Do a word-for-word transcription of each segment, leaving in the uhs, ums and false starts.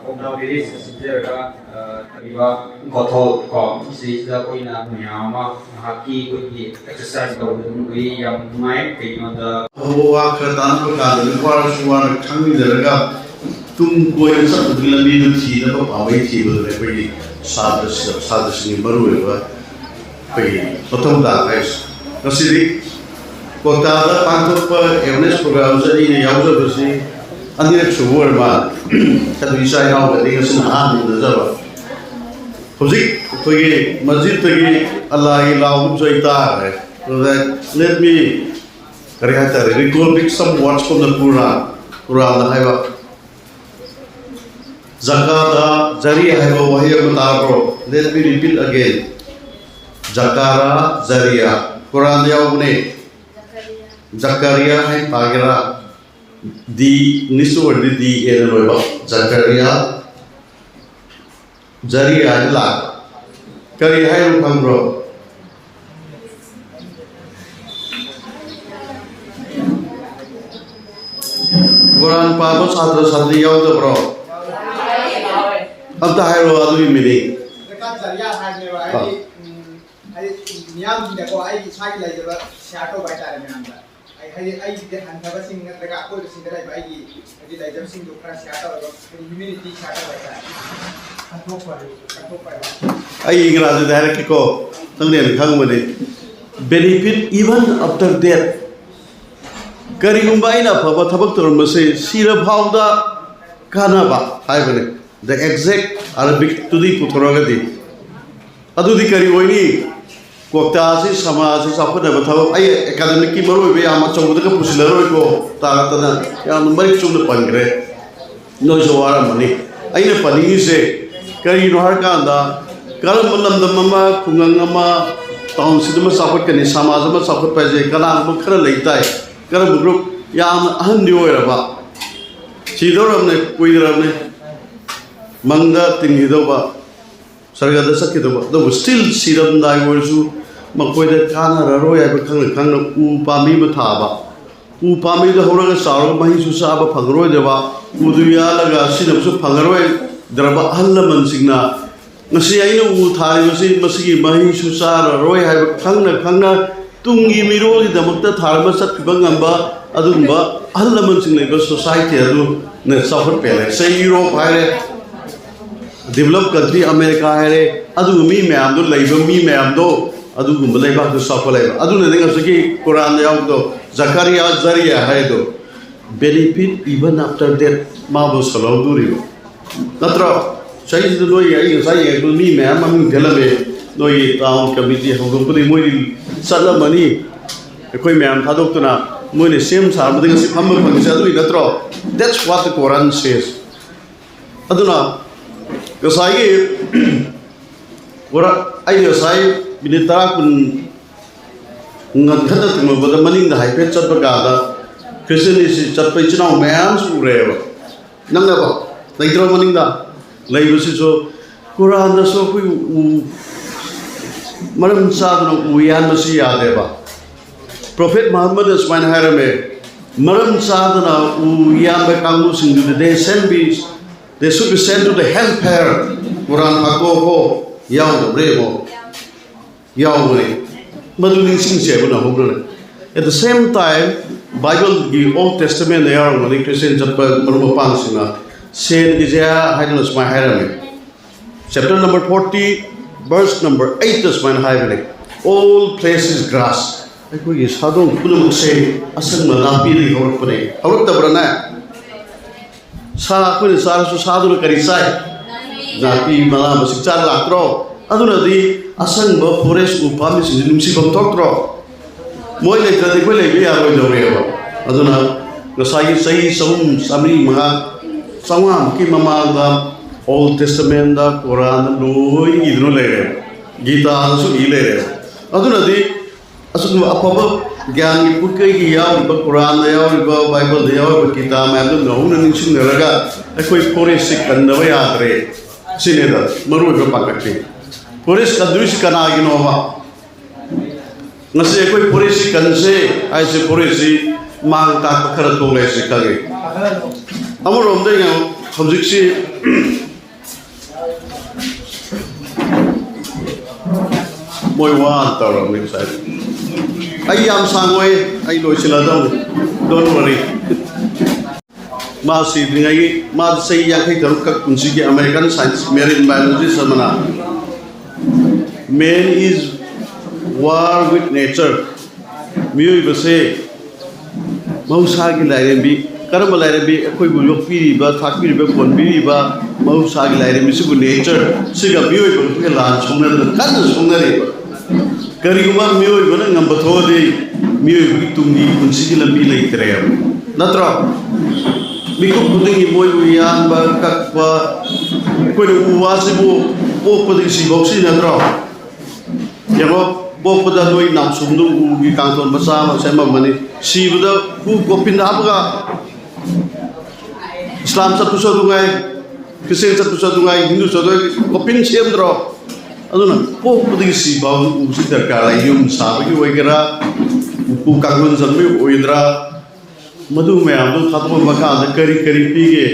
ꯀꯣꯝꯂꯥ ꯚꯤꯂꯦꯖꯇ ꯆꯪꯖꯔꯒ ꯂꯩꯔꯤꯕ ꯒꯣꯊꯣꯜ ꯀꯣ, ꯁꯤꯗꯩꯁꯤꯗ ꯑꯩꯈꯣꯏꯅ ꯃꯌꯥꯝ ꯑꯃ ꯉꯥꯏꯍꯥꯛꯀꯤ ꯑꯩꯈꯣꯏꯒꯤ ꯑꯦꯛꯁꯔꯁꯥꯏꯁ ꯇꯧꯕꯗ ꯑꯗꯨꯝ ꯎꯏ꯫ ꯌꯥꯝ ꯅꯨꯡꯉꯥꯏ꯫ ꯀꯩꯒꯤꯅꯣꯗ ꯑꯐꯕ ꯋꯥ ꯈꯔ ꯇꯥꯟꯅꯕ ꯀꯥꯟꯗꯗꯤ ꯋꯥꯔꯁꯨ ꯋꯥꯅ ꯈꯪꯖꯔꯒ ꯇꯨꯡ ꯀꯣꯏꯅ ꯆꯠꯄꯒꯤ ꯂꯝꯕꯤꯗꯨ ꯊꯤꯅꯕ ꯄꯥꯝꯕꯩ ꯊꯤꯕꯗꯨꯅ ꯑꯩꯈꯣꯏꯒꯤ ꯁꯥꯇ꯭ꯔ-, ꯁꯥꯇ꯭ꯔꯁꯤꯡꯒꯤ ꯃꯔꯨꯑꯣꯏꯕ ꯑꯩꯈꯣꯏꯒꯤ ꯃꯊꯧ ꯇꯥꯕ ꯍꯥꯏꯁꯦ꯫ ꯉꯁꯤꯗꯤ ꯀꯣꯜꯀꯥꯇꯥꯗ ꯄꯥꯡꯊꯣꯛꯄ ꯑꯦꯋꯦꯔꯅꯦꯁ ꯄ꯭ꯔꯣꯒ꯭ꯔꯥꯝꯁꯦ ꯑꯩꯅ ꯌꯥꯎꯖꯕꯁꯤ ꯑꯅꯤꯔꯛ ꯁꯨꯕ ꯑꯣꯏꯔ ꯃꯥꯜꯂꯦ꯫ ꯑꯗꯨ ꯏꯆꯥ ꯏꯅꯥꯎꯒꯗꯤ ꯉꯁꯤꯅ ꯑꯍꯥꯟꯕ ꯎꯅꯖꯕ꯫ ꯍꯧꯖꯤꯛ ꯑꯩꯈꯣꯏꯒꯤ ꯃꯁꯖꯤꯠꯇꯒꯤ ꯑꯜꯂꯥꯍꯒꯤ ꯂꯥꯎꯕꯁꯨ ꯑꯩ ꯇꯥꯈ꯭ꯔꯦ꯫ ꯑꯗꯨꯗ let me, ꯀꯔꯤ ꯍꯥꯏꯇꯥꯔꯦ, recall back some words from the Quran, ꯀꯨꯔꯥꯟꯗ ꯍꯥꯏꯕ ꯖꯀꯥꯗ ꯖꯔꯤꯌꯥ ꯍꯥꯏꯕ ꯋꯥꯍꯩ ꯑꯃ ꯇꯥꯕ꯭ꯔꯣ? Let me repeat again. ꯖꯀꯥꯔꯥ ꯖꯔꯤꯌꯥ꯫ ꯀꯨꯔꯥꯟꯗ ꯌꯥꯎꯕꯅꯦ꯫ ꯖꯀꯥꯔꯤꯌꯥ ꯍꯥꯏꯅ ꯄꯥꯒꯦꯔꯥ? ꯗꯤ, ꯏꯪꯂꯤꯁꯇ ꯑꯣꯏꯔꯗꯤ ꯗꯤ ꯑꯦꯅ ꯂꯣꯏꯕ꯫ ꯖꯀꯥꯔꯤꯌꯥ ꯖꯔꯤꯌꯥ ꯍꯥꯏꯅ ꯂꯥꯛꯄ꯫ ꯀꯔꯤ ꯍꯥꯏꯅꯣ ꯈꯪꯕ꯭ꯔꯣ? ꯀꯨꯔꯥꯟ ꯄꯥꯕ ꯁꯥꯇ꯭ꯔ ꯁꯥꯇ꯭ꯔꯤ ꯌꯥꯎꯗꯕ꯭ꯔꯣ? ꯑꯝꯇ ꯍꯥꯏꯔꯣ ꯑꯗꯨꯒꯤ ꯃꯤꯅꯤꯡ꯫ ꯖꯀꯥꯠ ꯖꯥꯔꯤꯌꯥ ꯍꯥꯏꯕꯅꯦꯕ, ꯍꯥꯏꯗꯤ, ꯑꯥ꯫ ꯎꯝ, ꯍꯥꯏꯗꯤ ꯃꯤꯌꯥꯝꯒꯤꯅꯀꯣ, ꯑꯩꯒꯤ ꯏꯁꯥꯒꯤ ꯂꯩꯖꯕ ꯁꯤꯌꯥꯔ ꯇꯧꯕ ꯍꯥꯏꯇꯥꯔꯦ ꯃꯌꯥꯝꯗ꯫ ꯑꯩ, ꯍꯥꯏꯗꯤ ꯑꯩꯒꯤꯗꯤ ꯍꯟꯊꯕꯁꯤꯡ ꯅꯠꯇ꯭ꯔꯒ ꯑꯀꯣꯏꯕꯁꯤꯡꯗ ꯂꯩꯕ ꯑꯩꯒꯤ, ꯍꯥꯏꯗꯤ ꯂꯩꯖꯕꯁꯤꯡꯗꯣ ꯈꯔ ꯁꯤꯌꯥꯔ ꯇꯧꯔꯒ, ꯍꯥꯏꯗꯤ ꯍ꯭ꯌꯨꯃꯤꯅꯤꯇꯤ ꯁꯤꯌꯥꯔ ꯇꯧꯕ ꯍꯥꯏꯇꯥꯔꯦ꯫ ꯀꯠꯊꯣꯛꯄ ꯍꯥꯏꯕ꯫ ꯑꯩ ꯏꯪꯒ꯭ꯔꯥꯖꯤꯗ ꯍꯥꯏꯔꯛꯀꯦꯀꯣ, ꯅꯪꯅ ꯍꯦꯟꯅ ꯈꯪꯉꯝꯒꯅꯤ꯫ Benefit even after death. ꯀꯔꯤꯒꯨꯝꯕ ꯑꯩꯅ ꯑꯐꯕ ꯊꯕꯛ ꯇꯧꯔꯝꯕꯁꯦ ꯁꯤꯔ ꯐꯥꯎꯗ ꯀꯥꯟꯅꯕ ꯍꯥꯏꯕꯅꯦ꯫ The exact Arabic ꯇꯨꯗꯤ ꯄꯨꯊꯣꯔꯛꯑꯒꯗꯤ꯫ ꯑꯗꯨꯗꯤ ꯀꯔꯤ ꯑꯣꯏꯅꯤ? ꯀꯣꯛꯇꯥꯁꯤ ꯁꯃꯥꯖꯁꯤ ꯆꯥꯎꯈꯠꯅꯕ ꯊꯕꯛ, ꯑꯩ ꯑꯦꯀꯥꯗꯃꯤꯛꯀꯤ ꯃꯔꯨꯑꯣꯏꯕ ꯌꯥꯝ ꯑꯆꯧꯕꯗꯒ ꯄꯨꯁꯤꯜꯂꯔꯣꯏꯀꯣ, ꯇꯥꯔꯛꯇꯅ ꯌꯥꯝꯅ ꯃꯔꯤꯛ ꯆꯨꯝꯅ ꯄꯟꯈ꯭ꯔꯦ꯫ ꯅꯣꯏꯁꯨ ꯋꯥꯔꯝꯃꯅꯤ꯫ ꯑꯩꯅ ꯄꯟꯅꯤꯡꯉꯤꯁꯦ ꯀꯔꯤꯅꯣ ꯍꯥꯏꯔꯀꯥꯟꯗ, ꯀꯔꯝꯕ ꯂꯝꯗꯝ ꯑꯃ, ꯈꯨꯡꯒꯪ ꯑꯃ, ꯇꯥꯎꯟꯁꯤꯠ ꯑꯃ ꯆꯥꯎꯈꯠꯀꯅꯤ, ꯁꯃꯥꯖ ꯑꯃ ꯆꯥꯎꯈꯠꯄ ꯍꯥꯏꯁꯦ ꯀꯅꯥꯒꯨꯝꯕ ꯈꯔ ꯂꯩ ꯇꯥꯏ꯫ ꯀꯔꯝꯕ ꯒ꯭ꯔꯨꯞ? ꯌꯥꯝꯅ ꯑꯍꯟꯗꯤ ꯑꯣꯏꯔꯕ, ꯁꯤꯗꯧꯔꯕꯅꯦ, ꯀꯨꯏꯗ꯭ꯔꯕꯅꯦ, ꯃꯪꯗ ꯇꯤꯟꯈꯤꯗꯧꯕ, ꯁꯔꯒꯗ ꯆꯠꯈꯤꯗꯧꯕ, ꯑꯗꯨꯕꯨ ꯁ꯭ꯇꯤꯜ ꯁꯤꯔꯝꯗꯥꯏ ꯑꯣꯏꯔꯁꯨ ꯃꯈꯣꯏꯗ ꯀꯥꯟꯅꯔꯔꯣꯏ ꯍꯥꯏꯕ ꯈꯪꯅ ꯈꯪꯅ ꯎ ꯄꯥꯝꯕꯤ ꯑꯃ ꯊꯥꯕ꯫ ꯎ ꯄꯥꯝꯕꯤꯗꯨ ꯍꯧꯔꯒ ꯆꯥꯎꯔꯒ ꯃꯍꯩꯁꯨ ꯆꯥꯕ ꯐꯪꯉꯔꯣꯏꯗꯕ, ꯎꯗꯨ ꯌꯥꯜꯂꯒ ꯁꯤꯖꯤꯟꯅꯕꯁꯨ ꯐꯪꯉꯔꯣꯏꯗ꯭ꯔꯕ ꯑꯍꯜ ꯂꯃꯟꯁꯤꯡꯅ ꯉꯁꯤ ꯑꯩꯅ ꯎ ꯊꯥꯔꯤꯕꯁꯤ ꯃꯁꯤꯒꯤ ꯃꯍꯩꯁꯨ ꯆꯥꯔꯔꯣꯏ ꯍꯥꯏꯕ ꯈꯪꯅ ꯈꯪꯅ ꯇꯨꯡꯒꯤ ꯃꯤꯔꯣꯜꯒꯤꯗꯃꯛꯇ ꯊꯥꯔꯝꯕ ꯆꯠꯈꯤꯕ ꯉꯝꯕ ꯑꯗꯨꯒꯨꯝꯕ ꯑꯍꯜ ꯂꯃꯟꯁꯤꯡ ꯂꯩꯕ ꯁꯣꯁꯥꯏꯇꯤ ꯑꯗꯨꯅ ꯆꯥꯎꯈꯠꯄ ꯍꯦꯜꯂꯦ꯫ ꯁꯦ, ꯌꯨꯔꯣꯞ ꯍꯥꯏꯔꯦ, ꯗꯤꯕꯂꯞ ꯀꯟꯇ꯭ꯔꯤ ꯑꯃꯦꯔꯤꯀꯥ ꯍꯥꯏꯔꯦ, ꯑꯗꯨꯒ ꯃꯤ ꯃꯌꯥꯝꯗꯣ, ꯂꯩꯕ ꯃꯤ ꯃꯌꯥꯝꯗꯣ ꯑꯗꯨꯒꯨꯝꯕ ꯂꯩꯕꯥꯛꯇ ꯆꯥꯎꯈꯠꯂꯛꯑꯦꯕ꯫ ꯑꯗꯨꯅꯅꯦ ꯉꯁꯥꯏꯒꯤ ꯀꯨꯔꯥꯟꯗ ꯌꯥꯎꯕꯗꯣ, ꯖꯀꯔꯤꯌꯥ ꯖꯔꯤꯌꯥ ꯍꯥꯏꯗꯣ, benefit even after death, ꯃꯥꯕꯨ ꯁꯜꯍꯧꯗꯣꯔꯤꯕ ꯅꯠꯇ꯭ꯔꯣ? ꯆꯍꯤꯁꯤꯗ ꯅꯣꯏ, ꯑꯩ ꯉꯁꯥꯏ ꯌꯦꯡꯉꯛꯄꯗ ꯃꯤ ꯃꯌꯥꯝ ꯃꯃꯤꯡ ꯊꯦꯜꯂꯝꯃꯦ꯫ ꯅꯣꯏꯒꯤ ꯇꯥꯎꯟ ꯀꯃꯤꯇꯤ ꯍꯧꯗꯣꯛꯄꯗꯒꯤ ꯃꯣꯏꯗꯤ ꯆꯠꯂꯝꯃꯅꯤ꯫ ꯑꯩꯈꯣꯏ ꯃꯌꯥꯝ ꯊꯥꯗꯣꯛꯇꯨꯅ ꯃꯣꯏꯅ ꯁꯦꯝ ꯁꯥꯕꯗꯒꯤ ꯉꯁꯤ ꯐꯝꯕ ꯐꯪꯉꯤꯁꯦ ꯑꯗꯨꯒꯤ ꯅꯠꯇ꯭ꯔꯣ? That's what the Quran says. ꯑꯗꯨꯅ ꯉꯁꯥꯏꯒꯤ ꯀꯨꯔꯥꯟ, ꯑꯩ ꯉꯁꯥꯏ ꯃꯤꯅꯤꯠ ꯇꯔꯥ ꯀꯨꯟ ꯉꯟꯈꯠꯅ ꯊꯨꯡꯂꯛꯄꯗ ꯃꯅꯤꯡꯗ ꯍꯥꯏꯐꯦꯠ ꯆꯠꯄ ꯀꯥꯟꯗ ꯈ꯭ꯔꯤꯁꯇꯤꯌꯥꯅꯤꯇꯤ ꯆꯠꯄ ꯏꯆꯤꯟ ꯏꯅꯥꯎ ꯃꯌꯥꯝꯁꯨ ꯎꯔꯦꯕ꯫ ꯅꯪꯅꯕ ꯂꯩꯇ꯭ꯔꯣ ꯃꯅꯤꯡꯗ? ꯂꯩꯕꯁꯤꯁꯨ ꯀꯨꯔꯥꯟꯗꯁꯨ ꯑꯩꯈꯣꯏ ꯎ-, ꯃꯔꯝ ꯆꯥꯗꯅ ꯎ ꯌꯥꯟꯕꯁꯤ ꯌꯥꯗꯦꯕ꯫ ꯄ꯭ꯔꯣꯐꯦꯠ ꯃꯨꯍꯝꯃꯗꯅ ꯁꯨꯃꯥꯏꯅ ꯍꯥꯏꯔꯝꯃꯦ, ꯃꯔꯝ ꯆꯥꯗꯅ ꯎ ꯌꯥꯟꯕ ꯀꯥꯡꯕꯨꯁꯤꯡꯗꯨꯗꯤ they send be, they should be sent to the hellfire. ꯀꯨꯔꯥꯟ ꯐꯥꯛꯇꯣꯛꯑꯣ, ꯌꯥꯎꯗꯕ꯭ꯔꯥ ꯌꯦꯡꯉꯣ꯫ ꯌꯥꯎꯕꯅꯦ꯫ ꯃꯗꯨ ꯅꯤꯡꯁꯤꯡꯁꯦꯕ ꯅꯍꯧꯗꯅ꯫ At the same time, ꯕꯥꯏꯕꯜꯒꯤ Old Testament ꯌꯥꯎꯔꯝꯒꯅꯤ, ꯈ꯭ꯔꯤꯁꯇꯤꯌꯥꯟ ꯆꯠꯄ ꯃꯔꯨꯞ ꯃꯄꯥꯡꯁꯤꯡꯅ ꯁꯦꯟ ꯏꯖꯌꯥ ꯍꯥꯏꯗꯅ ꯁꯨꯃꯥꯏꯅ ꯍꯥꯏꯔꯝꯃꯤ꯫ Chapter number forty, verse number eight ꯁꯨꯃꯥꯏꯅ ꯍꯥꯏꯕꯅꯦ, "All flesh is grass." ꯑꯩꯈꯣꯏꯒꯤ ꯁꯥꯗꯣꯡ ꯄꯨꯝꯅꯃꯛꯁꯦ ꯑꯁꯪꯕ ꯅꯥꯄꯤꯗꯒꯤ ꯍꯧꯔꯛꯄꯅꯦ꯫ ꯍꯧꯔꯛꯇꯕ꯭ꯔꯥꯅꯦ? ꯁꯥ ꯑꯩꯈꯣꯏꯅ ꯆꯥꯔꯁꯨ ꯁꯥꯗꯨꯅ ꯀꯔꯤ ꯆꯥꯏ? ꯅꯥꯄꯤ ꯃꯅꯥ ꯃꯁꯤꯡ ꯆꯥ ꯂꯥꯛꯇ꯭ꯔꯣ? ꯑꯗꯨꯅꯗꯤ ꯑꯁꯪꯕ ꯐꯣꯔꯦꯁ ꯎ ꯄꯥꯝꯕꯤꯁꯤꯡꯁꯤ ꯅꯨꯡꯁꯤꯐꯝ ꯊꯣꯛꯇ꯭ꯔꯣ? ꯃꯣꯏ ꯂꯩꯇ꯭ꯔꯗꯤ ꯑꯩꯈꯣꯏ ꯂꯩꯕ ꯌꯥꯔꯣꯏꯗꯧꯔꯦꯕ꯫ ꯑꯗꯨꯅ ꯉꯁꯥꯏꯒꯤ ꯆꯍꯤ ꯆꯍꯨꯝ, ꯆꯥꯃꯔꯤ, ꯃꯉꯥ, ꯆꯥꯝꯃꯉꯥꯃꯨꯛꯀꯤ ꯃꯃꯥꯡꯗ Old Testament ꯀꯣꯔꯥꯟꯗ ꯂꯣꯏ ꯏꯗꯨꯅ ꯂꯩꯔꯦ, ꯒꯤꯇꯥꯗꯁꯨ ꯏ ꯂꯩꯔꯦ꯫ ꯑꯗꯨꯅꯗꯤ ꯑꯁꯤꯒꯨꯝꯕ ꯑꯐꯕ ꯒ꯭ꯌꯥꯟꯒꯤ ꯄꯨꯛꯀꯩꯒꯤ ꯌꯥꯎꯔꯤꯕ, ꯀꯨꯔꯥꯟꯗ ꯌꯥꯎꯔꯤꯕ, ꯕꯥꯏꯕꯜꯗ ꯌꯥꯎꯔꯤꯕ ꯀꯤꯇꯥꯕ ꯃꯌꯥꯝꯗꯨ ꯅꯧꯅ ꯅꯤꯡꯁꯤꯡꯅꯔꯒ ꯑꯩꯈꯣꯏ ꯐꯣꯔꯦꯁꯁꯤ ꯀꯟꯗꯕ ꯌꯥꯗ꯭ꯔꯦ꯫ ꯁꯤꯅꯦꯗ ꯃꯔꯨꯑꯣꯏꯕ ꯄꯥꯈꯠꯁꯦ꯫ ꯐꯣꯔꯦꯁ ꯀꯟꯗꯣꯏꯁꯤ ꯀꯅꯥꯒꯤꯅꯣꯕ? ꯉꯁꯤ ꯑꯩꯈꯣꯏ ꯐꯣꯔꯦꯁꯁꯤ ꯀꯟꯁꯦ ꯍꯥꯏꯁꯦ, ꯐꯣꯔꯦꯁꯁꯤ ꯃꯥꯡ ꯇꯥꯛꯄ ꯈꯔ ꯊꯣꯛꯂꯦ ꯍꯥꯏꯁꯤ ꯈꯪꯉꯤ꯫ ꯑꯃꯔꯣꯝꯗ ꯌꯦꯡꯉꯣ, ꯍꯧꯖꯤꯛꯁꯤ ꯃꯣꯏ ꯋꯥ ꯇꯧꯔꯕꯅꯤ ꯉꯁꯥꯏ꯫ ꯑꯩ ꯌꯥꯝ ꯁꯥꯡꯉꯣꯏ, ꯑꯩ ꯂꯣꯏꯁꯤꯜꯂꯗꯧꯅꯤ꯫ Don't worry. ꯃꯥ ꯁꯤꯗ꯭ꯔꯤꯉꯩꯒꯤ, ꯃꯥ ꯆꯍꯤ ꯌꯥꯡꯈꯩ ꯇꯔꯨꯛ ꯈꯛ ꯄꯨꯟꯁꯤꯒꯤ American scientist, marine biologist ꯑꯃꯅ, "Man is war with nature." ꯃꯤꯑꯣꯏꯕꯁꯦ ꯃꯍꯧꯁꯥꯒꯤ ꯂꯥꯏꯔꯦꯝꯕꯤ, ꯀꯔꯝꯕ ꯂꯥꯏꯔꯦꯝꯕꯤ? ꯑꯩꯈꯣꯏꯕꯨ ꯌꯣꯛꯄꯤꯔꯤꯕ, ꯊꯥꯛꯄꯤꯔꯤꯕ, ꯀꯣꯟꯕꯤꯔꯤꯕ ꯃꯍꯧꯁꯥꯒꯤ ꯂꯥꯏꯔꯦꯝꯕꯤꯁꯤꯕꯨ, nature ꯁꯤꯒ ꯃꯤꯑꯣꯏꯕꯒ ꯂꯥꯟ ꯁꯣꯛꯅꯗꯅ ꯀꯟꯅ ꯁꯣꯛꯅꯔꯤꯕ꯫ ꯀꯔꯤꯒꯨꯝꯕ ꯃꯤꯑꯣꯏꯕꯅ ꯉꯝꯕ ꯊꯣꯛꯑꯗꯤ ꯃꯤꯑꯣꯏꯕꯒꯤ ꯇꯨꯡꯒꯤ ꯄꯨꯟꯁꯤꯒꯤ ꯂꯝꯕꯤ ꯂꯩꯇ꯭ꯔꯦꯕ, ꯅꯠꯇ꯭ꯔꯣ? ꯃꯤꯀꯨꯞ ꯈꯨꯗꯤꯡꯒꯤ ꯃꯣꯏꯕꯨ ꯌꯥꯟꯕ, ꯀꯛꯄ, ꯑꯩꯈꯣꯏꯅ ꯎ ꯋꯥꯁꯤꯕꯨ ꯄꯣꯛꯄꯗꯒꯤ ꯁꯤꯐꯥꯎ ꯁꯤ ꯅꯠꯇ꯭ꯔꯣ? ꯌꯦꯡꯉꯣ, ꯄꯣꯛꯄꯗ ꯅꯣꯏ ꯅꯥꯎꯁꯨꯝꯗꯨ ꯎꯒꯤ ꯀꯥꯡꯊꯣꯟ ꯃꯆꯥ ꯑꯃ ꯁꯦꯝꯃꯝꯃꯅꯤ, ꯁꯤꯕꯗ ꯎ ꯀꯣꯐꯤꯟꯗ ꯍꯥꯞꯄꯒ ꯏꯁꯂꯥꯝ ꯆꯠꯄꯁꯨ ꯑꯗꯨꯉꯥꯏ, ꯈ꯭ꯔꯤꯁꯇꯦꯟ ꯆꯠꯄꯁꯨ ꯑꯗꯨꯉꯥꯏ, ꯍꯤꯟꯗꯨ ꯆꯠꯄꯁꯨ ꯑꯗꯨꯉꯥꯏ, ꯀꯣꯐꯤꯟ ꯁꯦꯝꯗ꯭ꯔꯣ? ꯑꯗꯨꯅ ꯄꯣꯛꯄꯗꯒꯤ ꯁꯤꯐꯥꯎ ꯎꯁꯤ ꯗꯔꯀꯥꯔ ꯂꯩ꯫ ꯌꯨꯝ ꯁꯥꯕꯒꯤ ꯑꯣꯏꯒꯦꯔꯥ, ꯎꯄꯨ ꯀꯥꯡꯊꯣꯟ ꯆꯟꯕꯒꯤ ꯑꯣꯏꯒꯦꯔꯥ, ꯃꯗꯨ ꯃꯌꯥꯝꯗꯨ ꯊꯥꯗꯣꯛꯑ ꯃꯈꯥꯗ ꯀꯔꯤ ꯀꯔꯤ ꯄꯤꯒꯦ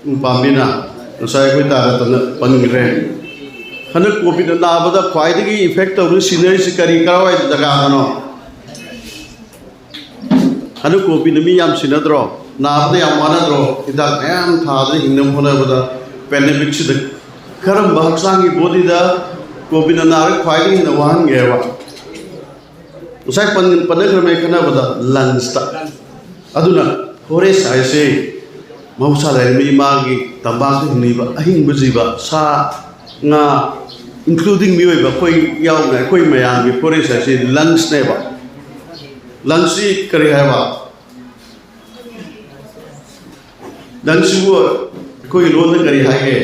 ꯎ ꯄꯥꯝꯕꯤꯅ? ꯉꯁꯥꯏ ꯑꯩꯈꯣꯏ ꯇꯥꯔ ꯇꯅ ꯄꯟꯈ꯭ꯔꯦ꯫ ꯍꯟꯗꯛ ꯀꯣꯚꯤꯗ ꯅꯥꯕꯗ ꯈ꯭ꯋꯥꯏꯗꯒꯤ effect ꯇꯧꯕ ꯁꯤꯅꯔꯤꯁꯤ ꯀꯔꯤ, ꯀꯔꯥꯏꯋꯥꯏꯗ ꯖꯒꯥꯗꯅꯣ? ꯍꯟꯗꯛ ꯀꯣꯚꯤꯗꯅ ꯃꯤ ꯌꯥꯝ ꯁꯤꯅꯗ꯭ꯔꯣ? ꯅꯥꯕꯗ ꯌꯥꯝ ꯋꯥꯅꯗ꯭ꯔꯣ? ꯍꯤꯗꯥꯛ ꯃꯌꯥꯝ ꯊꯥꯗꯅ ꯍꯤꯡꯅꯕ ꯍꯣꯠꯅꯕꯗ, pandemic ꯁꯤꯗ ꯀꯔꯝꯕ ꯍꯛꯆꯥꯡꯒꯤ body ꯗ ꯀꯣꯚꯤꯗꯅ ꯅꯥꯔꯒ ꯈ꯭ꯋꯥꯏꯗꯒꯤ ꯍꯦꯟꯅ ꯋꯥꯍꯟꯒꯦꯕ? ꯉꯁꯥꯏ ꯄꯟ-, ꯄꯟꯅꯈ꯭ꯔꯕꯅꯦ ꯈꯟꯅꯕꯗ, lungs ꯇ꯫ ꯑꯗꯨꯅ forest ꯍꯥꯏꯁꯦ ꯃꯍꯧꯁꯥ ꯂꯥꯏꯔꯦꯝꯕꯤ ꯃꯥꯒꯤ ꯇꯝꯄꯥꯛꯇ ꯍꯤꯡꯂꯤꯕ ꯑꯍꯤꯡꯕ ꯖꯤꯕ, ꯁꯥ, ꯉꯥ, including ꯃꯤꯑꯣꯏꯕ, ꯑꯩꯈꯣꯏ ꯌꯥꯎꯅ ꯑꯩꯈꯣꯏ ꯃꯌꯥꯝꯒꯤ forest ꯍꯥꯏꯁꯦ lungs ꯅꯦꯕ꯫ Lungs ꯁꯤ ꯀꯔꯤ ꯍꯥꯏꯕ? Lungs ꯁꯤꯕꯨ ꯑꯩꯈꯣꯏꯒꯤ ꯂꯣꯟꯗ ꯀꯔꯤ ꯍꯥꯏꯒꯦ?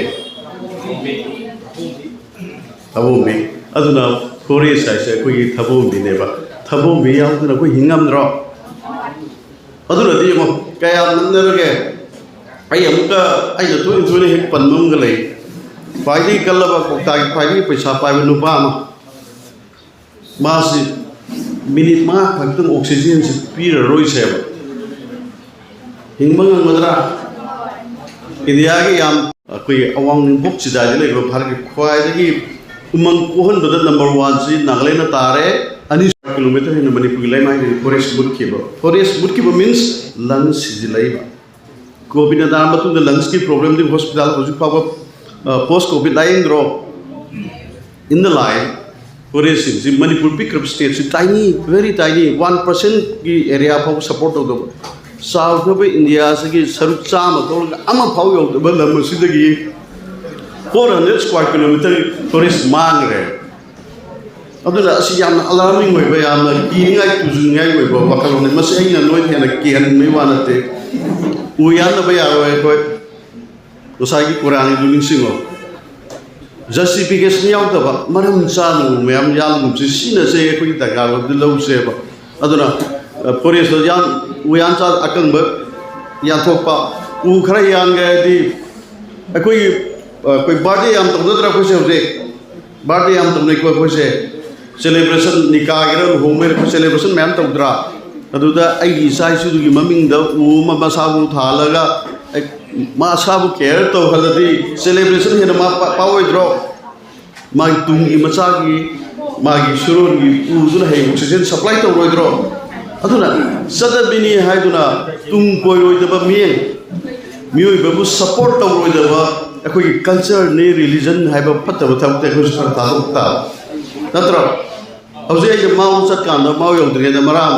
ꯊꯕꯣꯝꯕꯤ꯫ ꯑꯗꯨꯅ forest ꯍꯥꯏꯁꯦ ꯑꯩꯈꯣꯏꯒꯤ ꯊꯕꯣꯝꯕꯤꯅꯦꯕ꯫ ꯊꯕꯣꯝꯕꯤ ꯌꯥꯎꯗꯅ ꯑꯩꯈꯣꯏ ꯍꯤꯡꯉꯝꯗ꯭ꯔꯣ? ꯑꯗꯨꯅꯗꯤ ꯌꯦꯡꯉꯣ, ꯀꯌꯥꯝ ꯅꯛꯅꯔꯒꯦ꯫ ꯑꯩ ꯑꯃꯨꯛꯀ, ꯑꯩꯅ ꯇꯣꯏꯅ ꯇꯣꯏꯅ ꯍꯦꯛ ꯄꯟꯕ ꯑꯃꯒ ꯂꯩ꯫ ꯈ꯭ꯋꯥꯏꯗꯒꯤ ꯀꯜꯂꯕ, ꯀ꯭ꯋꯥꯛꯇꯥꯒꯤ ꯈ꯭ꯋꯥꯏꯗꯒꯤ ꯄꯩꯁꯥ ꯄꯥꯏꯕ ꯅꯨꯄꯥ ꯑꯃ, ꯃꯥꯁꯤ ꯃꯤꯅꯤꯠ ꯃꯉꯥ ꯈꯛꯇꯪ oxygen ꯁꯤ ꯄꯤꯔꯔꯣꯏꯁꯦꯕ꯫ ꯍꯤꯡꯕ ꯉꯝꯒꯗ꯭ꯔꯥ? ꯏꯟꯗꯤꯌꯥꯒꯤ ꯌꯥꯝ ꯑꯩꯈꯣꯏꯒꯤ ꯑꯋꯥꯡ ꯅꯣꯡꯄꯣꯛ ꯆꯤꯗꯥꯏꯗ ꯂꯩꯕ ꯚꯥꯔꯠꯀꯤ ꯈ꯭ꯋꯥꯏꯗꯒꯤ ꯎꯃꯪ ꯀꯣꯛꯍꯟꯕꯗ ꯅꯝꯕꯔ ꯋꯥꯟꯁꯤ ꯅꯥꯒꯥꯂꯦꯟꯗ ꯇꯥꯔꯦ꯫ ꯑꯅꯤ ꯀꯤꯂꯣꯃꯤꯇꯔ ꯍꯦꯟꯅ ꯃꯅꯤꯄꯨꯔꯒꯤ ꯂꯩꯃꯥꯏꯗꯒꯤ ꯐꯣꯔꯦꯁ ꯃꯨꯠꯈꯤꯕ꯫ ꯐꯣꯔꯦꯁ ꯃꯨꯠꯈꯤꯕ ꯃꯤꯟꯁ ꯂꯪ ꯁꯤꯖꯤꯜꯂꯛꯏꯕ꯫ ꯀꯣꯚꯤꯠꯅ ꯅꯥꯔ ꯃꯇꯨꯡꯗ ꯂꯪꯁꯀꯤ ꯄ꯭ꯔꯣꯕ꯭ꯂꯦꯝꯗꯤ ꯍꯣꯁꯄꯤꯇꯥꯜ ꯍꯧꯖꯤꯛ ꯐꯥꯎꯕ ꯄꯣꯁ ꯀꯣꯚꯤꯠ ꯂꯥꯌꯦꯡꯗ꯭ꯔꯣ? ꯏꯟ ꯗ ꯂꯥꯏꯟ, ꯐꯣꯔꯦꯁꯁꯤꯡꯁꯤ ꯃꯅꯤꯄꯨꯔ ꯄꯤꯛꯈ꯭ꯔꯕ ꯁ꯭ꯇꯦꯠꯁꯤ ꯇꯥꯏꯅꯤ, ꯚꯦꯔꯤ ꯇꯥꯏꯅꯤ, ꯋꯥꯟ ꯄꯥꯔꯁꯦꯟꯒꯤ ꯑꯦꯔꯤꯌꯥ ꯐꯥꯎꯕ ꯁꯞꯄꯣꯔꯠ ꯇꯧꯗꯕ꯫ ꯆꯥꯎꯈ꯭ꯔꯕ ꯏꯟꯗꯤꯌꯥꯁꯤꯒꯤ ꯁꯔꯨꯛ ꯆꯥꯝꯃ ꯊꯣꯛꯂꯒ ꯑꯃꯐꯥꯎ ꯌꯧꯗꯕ ꯂꯝ ꯑꯁꯤꯗꯒꯤ four hundred square kilometre forest ꯃꯥꯡꯈ꯭ꯔꯦ꯫ ꯑꯗꯨꯅ ꯑꯁꯤ ꯌꯥꯝꯅ ꯑꯂꯥꯔꯃꯤꯡ ꯑꯣꯏꯕ, ꯌꯥꯝꯅ ꯀꯤꯅꯤꯡꯉꯥꯏ, ꯇꯨꯖꯅꯤꯡꯉꯥꯏ ꯑꯣꯏꯕ ꯋꯥꯈꯜꯂꯣꯟꯅꯤ꯫ ꯃꯁꯤ ꯑꯩꯅ ꯅꯣꯏꯗ ꯍꯦꯟꯅ ꯀꯤꯍꯟꯕꯒꯤ ꯋꯥ ꯅꯠꯇꯦ꯫ ꯎ ꯌꯥꯟꯗꯕ ꯌꯥꯔꯣꯏ ꯑꯩꯈꯣꯏ꯫ ꯉꯁꯥꯏꯒꯤ ꯀꯨꯔꯥꯟꯒꯤꯗꯨ ꯅꯤꯡꯁꯤꯡꯉꯣ꯫ ꯖꯁꯇꯤꯐꯤꯀꯦꯁꯟ ꯌꯥꯎꯗꯕ, ꯃꯔꯝ ꯆꯥꯗꯅ ꯎ ꯃꯌꯥꯝ ꯌꯥꯟꯒꯨꯝꯁꯤ꯫ ꯁꯤꯅꯁꯦ ꯑꯩꯈꯣꯏꯒꯤ ꯗꯔꯀꯥꯔ ꯑꯣꯏꯕꯗꯨ ꯂꯧꯁꯦꯕ꯫ ꯑꯗꯨꯅ, ꯑ, ꯐꯣꯔꯦꯁꯇ ꯌꯥꯟ-, ꯎ ꯌꯥꯟ ꯆꯥ ꯑꯀꯪꯕ ꯌꯥꯟꯊꯣꯛꯄ, ꯎ ꯈꯔ ꯌꯥꯟꯒꯦ ꯍꯥꯏꯔꯗꯤ ꯑꯩꯈꯣꯏꯒꯤ, ꯑ, ꯑꯩꯈꯣꯏ ꯕꯥꯔꯗꯦ ꯌꯥꯝ ꯇꯧꯅꯗ꯭ꯔꯥ ꯑꯩꯈꯣꯏꯁꯦ ꯍꯧꯖꯤꯛ? ꯕꯥꯔꯗꯦ ꯌꯥꯝ ꯇꯧꯅꯩꯀꯣ ꯑꯩꯈꯣꯏꯁꯦ꯫ ꯁꯦꯂꯦꯕ꯭ꯔꯦꯁꯟ, ꯅꯤꯀꯥꯒꯤꯔ ꯂꯨꯍꯣꯡꯕꯩꯔ ꯑꯩꯈꯣꯏ ꯁꯦꯂꯦꯕ꯭ꯔꯦꯁꯟ ꯃꯌꯥꯝ ꯇꯧꯗ꯭ꯔꯥ? ꯑꯗꯨꯗ ꯑꯩꯒꯤ ꯏꯆꯥ ꯏꯁꯨꯗꯨꯒꯤ ꯃꯃꯤꯡꯗ ꯎ ꯑꯃ ꯃꯁꯥꯕꯨ ꯊꯥꯍꯜꯂꯒ, ꯑꯩ, ꯃꯁꯥꯕꯨ ꯀꯦꯌꯔ ꯇꯧꯍꯜꯂꯗꯤ ꯁꯦꯂꯦꯕ꯭ꯔꯦꯁꯟ ꯍꯦꯟꯅ ꯃꯥ ꯄꯥ-, ꯄꯥꯛꯑꯣꯏꯗ꯭ꯔꯣ? ꯃꯥꯒꯤ ꯇꯨꯡꯒꯤ ꯃꯆꯥꯒꯤ, ꯃꯥꯒꯤ ꯁꯨꯔꯣꯟꯒꯤ ꯎꯗꯨꯅ ꯍꯌꯦꯡ ꯑꯣꯛꯁꯤꯖꯦꯟ ꯁꯄ꯭ꯂꯥꯏ ꯇꯧꯔꯣꯏꯗ꯭ꯔꯣ? ꯑꯗꯨꯅ ꯆꯠꯅꯕꯤꯅꯤ ꯍꯥꯏꯗꯨꯅ ꯇꯨꯡ ꯀꯣꯏꯔꯣꯏꯗꯕ ꯃꯤꯠꯌꯦꯡ, ꯃꯤꯑꯣꯏꯕꯕꯨ ꯁꯞꯄꯣꯔꯠ ꯇꯧꯔꯣꯏꯗꯕ ꯑꯩꯈꯣꯏꯒꯤ ꯀꯜꯆꯔꯅꯤ, ꯔꯤꯂꯤꯖꯟ ꯍꯥꯏꯕ ꯐꯠꯇꯕ ꯊꯕꯛꯇ ꯑꯩꯈꯣꯏꯁꯨ ꯈꯔ ꯊꯥꯗꯣꯛ ꯇꯥꯕ ꯅꯠꯇ꯭ꯔꯣ? ꯍꯧꯖꯤꯛ ꯑꯩꯅ ꯃꯥꯎ ꯆꯠꯀꯥꯟꯗ, ꯃꯥꯎ ꯌꯧꯗ꯭ꯔꯤꯉꯩꯗ ꯃꯔꯥꯝ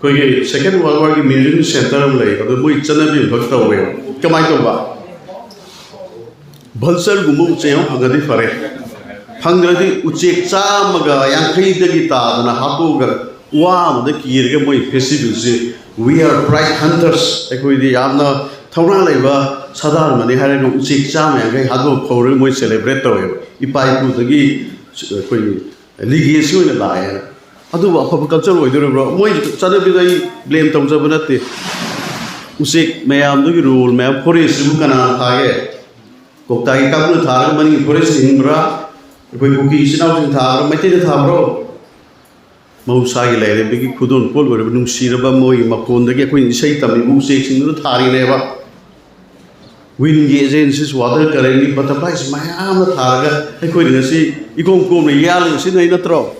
ꯑꯩꯈꯣꯏꯒꯤ ꯁꯦꯀꯦꯟ ꯋꯥꯔꯜ ꯋꯥꯔꯒꯤ ꯃ꯭ꯌꯨꯖꯤꯌꯝ ꯁꯦꯟꯇꯔ ꯑꯃ ꯂꯩ, ꯑꯗꯨ ꯃꯣꯏ ꯆꯠꯅꯕꯤ ꯑꯃꯈꯛ ꯇꯧꯋꯦ꯫ ꯀꯃꯥꯏꯅ ꯇꯧꯕ? ꯚꯜꯆꯔꯒꯨꯝꯕ ꯎꯆꯦꯛ ꯑꯃ ꯐꯪꯉꯗꯤ ꯐꯔꯦ, ꯐꯪꯗ꯭ꯔꯗꯤ ꯎꯆꯦꯛ ꯆꯥꯝꯃꯒ ꯌꯥꯡꯈꯩꯗꯒꯤ ꯇꯥꯗꯅ ꯍꯥꯠꯇꯣꯛꯑꯒ ꯋꯥ ꯑꯃꯗ ꯀꯤꯔꯒ ꯃꯣꯏ ꯐꯦꯁꯇꯤꯚꯦꯜꯁꯤ "We are pride hunters", ꯑꯩꯈꯣꯏꯗꯤ ꯌꯥꯝꯅ ꯊꯧꯅꯥ ꯂꯩꯕ ꯁꯥꯗꯥꯟꯕꯅꯤ ꯍꯥꯏꯔꯒ ꯎꯆꯦꯛ ꯆꯥꯝꯃ ꯌꯥꯡꯈꯩ ꯍꯥꯠꯇꯣꯛꯑ ꯐꯧꯔꯒ ꯃꯣꯏ ꯁꯦꯂꯦꯕ꯭ꯔꯦꯠ ꯇꯧꯋꯦꯕ꯫ ꯏꯄꯥ ꯏꯄꯨꯗꯒꯤ ꯑꯩꯈꯣꯏꯒꯤ ꯂꯤꯒꯦꯁꯤ ꯑꯣꯏꯅ ꯂꯥꯛꯑꯦꯅ꯫ ꯑꯗꯨꯕꯨ ꯑꯐꯕ ꯀꯜꯆꯔ ꯑꯣꯏꯗꯣꯔꯤꯕ꯭ꯔꯣ? ꯃꯣꯏ ꯆꯠꯅꯕꯤꯗ ꯑꯩ ꯕ꯭ꯂꯦꯝ ꯇꯧꯖꯕ ꯅꯠꯇꯦ꯫ ꯎꯆꯦꯛ ꯃꯌꯥꯝꯗꯨꯒꯤ ꯔꯣꯜ ꯃꯌꯥꯝ, ꯐꯣꯔꯦꯁꯁꯤꯕꯨ ꯀꯅꯥꯅ ꯊꯥꯒꯦ? ꯀꯧꯇꯥꯒꯤ ꯀꯥꯡꯕꯨꯅ ꯊꯥꯔꯒ ꯃꯅꯤꯡꯒꯤ ꯐꯣꯔꯦꯁꯇ ꯍꯤꯡꯕ꯭ꯔꯥ? ꯑꯩꯈꯣꯏ ꯀꯨꯀꯤ ꯏꯆꯤꯟ ꯏꯅꯥꯎꯁꯤꯡ ꯊꯥꯕ꯭ꯔꯥ? ꯃꯩꯇꯩꯅ ꯊꯥꯕ꯭ꯔꯣ? ꯃꯍꯧꯁꯥꯒꯤ ꯂꯥꯏꯔꯦꯝꯕꯤꯒꯤ ꯈꯨꯗꯣꯜ ꯄꯣꯠ ꯑꯣꯏꯔꯕ ꯅꯨꯡꯁꯤꯔꯕ ꯃꯣꯏꯒꯤ ꯃꯈꯣꯟꯗꯒꯤ ꯑꯩꯈꯣꯏꯅ ꯏꯁꯩ ꯇꯝꯃꯤꯕ ꯎꯆꯦꯛꯁꯤꯡꯗꯨꯅ ꯊꯥꯔꯤꯅꯦꯕ꯫ Windꯒꯤ agencies, water currentꯒꯤ butterflies ꯃꯌꯥꯝꯅ ꯊꯥꯔꯒ ꯑꯩꯈꯣꯏꯅ ꯉꯁꯤ ꯏꯀꯣꯝ ꯀꯣꯝꯅ ꯌꯥꯜꯂꯒ ꯁꯤꯖꯤꯟꯅꯩ ꯅꯠꯇ꯭ꯔꯣ?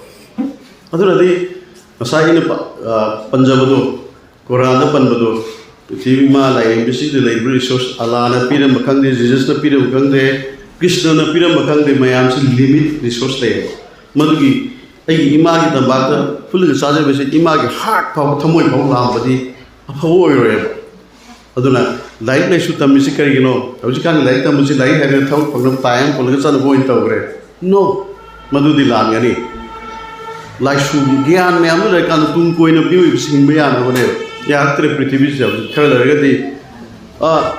ꯑꯗꯨꯅꯗꯤ ꯉꯁꯥꯏ ꯑꯩꯅ ꯄ-, ꯑ, ꯄꯟꯖꯕꯗꯣ, ꯀꯣꯔꯥꯟꯗ ꯄꯟꯕꯗꯣ, ꯄ꯭ꯔꯤꯊꯤꯕꯤ ꯏꯃꯥ ꯂꯥꯏꯔꯦꯝꯕꯤꯁꯤꯗ ꯂꯩꯕ resource, ꯑꯜꯂꯥꯅ ꯄꯤꯔꯝꯕ ꯈꯪꯗꯦ, ꯖꯤꯖꯁꯅ ꯄꯤꯔꯝꯕ ꯈꯪꯗꯦ, ꯀ꯭ꯔꯤꯁꯅꯅ ꯄꯤꯔꯝꯕ ꯈꯪꯗꯦ, ꯃꯌꯥꯝꯁꯤ limit resource ꯂꯩꯌꯦꯕ꯫ ꯃꯗꯨꯒꯤ ꯑꯩꯒꯤ ꯏꯃꯥꯒꯤ ꯇꯝꯄꯥꯛꯇ ꯐꯨꯜꯂꯒ ꯆꯥꯖꯕꯁꯦ ꯏꯃꯥꯒꯤ heart ꯐꯥꯎꯕ, ꯊꯃꯣꯏ ꯐꯥꯎꯕ ꯂꯥꯝꯕꯗꯤ ꯑꯐꯕ ꯑꯣꯏꯔꯣꯏꯕ꯫ ꯑꯗꯨꯅ ꯂꯥꯏꯔꯤꯛ ꯂꯥꯏꯁꯨ ꯇꯝꯃꯤꯁꯤ ꯀꯔꯤꯒꯤꯅꯣ? ꯍꯧꯖꯤꯛꯀꯥꯟꯗꯤ ꯂꯥꯏꯔꯤꯛ ꯇꯝꯕꯁꯤ ꯂꯥꯏꯔꯤꯛ ꯍꯩꯔꯒ ꯊꯕꯛ ꯐꯪꯅꯕ ꯇꯥꯏ ꯑꯃ ꯄꯨꯜꯂꯒ ꯆꯠꯅꯕ ꯑꯣꯏꯅ ꯇꯧꯈ꯭ꯔꯦ꯫ No, ꯃꯗꯨꯗꯤ ꯂꯥꯟꯒꯅꯤ꯫ ꯂꯥꯏꯁꯨꯒꯤ ꯒ꯭ꯌꯥꯟ ꯃꯌꯥꯝꯗꯨ ꯂꯩꯔꯀꯥꯟꯗ ꯇꯨꯡ ꯀꯣꯏꯅ ꯃꯤꯑꯣꯏꯕꯁꯤ ꯍꯤꯡꯕ ꯌꯥꯅꯕꯅꯦꯕ꯫ ꯌꯥꯔꯛꯇ꯭ꯔꯦ ꯄ꯭ꯔꯤꯊꯤꯕꯤꯁꯤꯗ ꯍꯧꯖꯤꯛ꯫ ꯈꯔ ꯂꯩꯔꯒꯗꯤ, ꯑꯥ,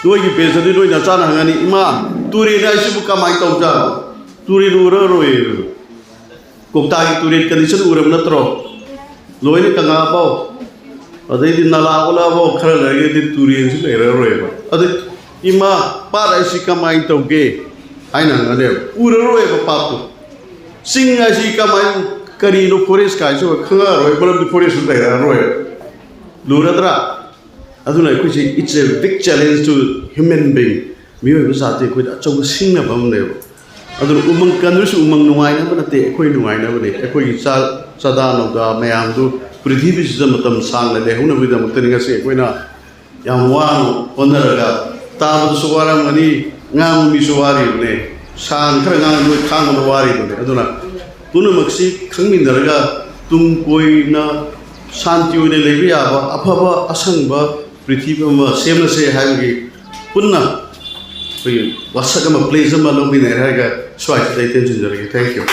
ꯅꯣꯏꯒꯤ ꯄꯦꯖꯇꯗꯤ ꯅꯣꯏ ꯅꯆꯥꯅ ꯍꯪꯉꯅꯤ, "ꯏꯃꯥ, ꯇꯨꯔꯦꯟ ꯍꯥꯏꯁꯤꯕꯨ ꯀꯃꯥꯏꯅ ꯇꯧꯖꯥꯠꯅꯣ? ꯇꯨꯔꯦꯟ ꯎꯔꯔꯣꯏ"꯫ ꯀꯣꯛꯇꯥꯒꯤ ꯇꯨꯔꯦꯟ condition ꯎꯔꯕ ꯅꯠꯇ꯭ꯔꯣ? ꯂꯣꯏꯅ ꯀꯪꯉꯛꯑꯕꯣ? ꯑꯗꯩꯗꯤ ꯅꯂꯥ ꯑꯣꯜꯂꯛꯑꯕꯣ? ꯈꯔ ꯂꯩꯔꯒꯗꯤ ꯇꯨꯔꯦꯟꯁꯨ ꯂꯩꯔꯔꯣꯏꯕ꯫ ꯑꯗꯩ, "ꯏꯃꯥ, ꯄꯥꯠ ꯍꯥꯏꯁꯤ ꯀꯃꯥꯏꯅ ꯇꯧꯒꯦ?" ꯍꯥꯏꯅ ꯍꯪꯉꯅꯦꯕ꯫ ꯎꯔꯔꯣꯏꯕ ꯄꯥꯠꯇꯣ꯫ "ꯆꯤꯡ ꯍꯥꯏꯁꯤ ꯀꯃꯥꯏꯅ, ꯀꯔꯤꯅꯣ forest ꯀꯥꯏꯁꯨ ꯈꯪꯉꯛꯑꯔꯣꯏ, ꯃꯔꯝꯗꯤ forest ꯁꯨ ꯂꯩꯔꯛꯑꯔꯣꯏ"꯫ ꯂꯨꯔꯗ꯭ꯔꯥ? ꯑꯗꯨꯅ ꯑꯩꯈꯣꯏꯁꯤ, it's a big challenge to human being꯫ ꯃꯤꯑꯣꯏꯕ ꯖꯥꯇꯤ ꯑꯩꯈꯣꯏꯗ ꯑꯆꯧꯕ ꯁꯤꯡꯅꯕ ꯑꯃꯅꯦꯕ꯫ ꯑꯗꯨꯅ ꯎꯃꯪ ꯀꯟꯕꯁꯨ ꯎꯃꯪ ꯅꯨꯡꯉꯥꯏꯅꯕ ꯅꯠꯇꯦ, ꯑꯩꯈꯣꯏ ꯅꯨꯡꯉꯥꯏꯅꯕꯅꯦ꯫ ꯑꯩꯈꯣꯏꯒꯤ ꯆꯥ-, ꯆꯥꯗꯥ ꯅꯧꯗꯥ ꯃꯌꯥꯝꯗꯨ ꯄ꯭ꯔꯤꯊꯤꯕꯤꯁꯤꯗ ꯃꯇꯝ ꯁꯥꯡꯅ ꯂꯩꯍꯧꯅꯕꯒꯤꯗꯃꯛꯇꯅꯤ ꯉꯁꯤ ꯑꯩꯈꯣꯏꯅ ꯌꯥꯝ ꯋꯥꯅ ꯍꯣꯠꯅꯔꯒ, ꯇꯥꯕꯗꯁꯨ ꯋꯥꯔꯝꯒꯅꯤ, ꯉꯥꯡꯕ ꯃꯤꯁꯨ ꯋꯥꯔꯤꯕꯅꯦ, ꯁꯥꯡ ꯈꯔ ꯉꯥꯡꯕ ꯈꯥꯡꯕꯗ ꯋꯥꯔꯤꯕꯅꯦ꯫ ꯑꯗꯨꯅ ꯄꯨꯝꯅꯃꯛꯁꯤ ꯈꯪꯃꯤꯟꯅꯔꯒ ꯇꯨꯡ ꯀꯣꯏꯅ ꯁꯥꯟꯇꯤ ꯑꯣꯏꯅ ꯂꯩꯕ ꯌꯥꯕ ꯑꯐꯕ ꯑꯁꯪꯕ ꯄ꯭ꯔꯤꯊꯤꯕꯤ ꯑꯃ ꯁꯦꯝꯂꯁꯦ ꯍꯥꯏꯕꯒꯤ ꯄꯨꯟꯅ ꯑꯩꯈꯣꯏꯒꯤ ꯋꯥꯁꯛ ꯑꯃ, pledge ꯑꯃ ꯂꯧꯃꯤꯟꯅꯩ ꯍꯥꯏꯔꯒ ꯁ꯭ꯋꯥꯏꯁꯤꯗ ꯑꯩ ꯇꯦꯟꯁꯤꯟꯖꯔꯒꯦ꯫ Thank you꯫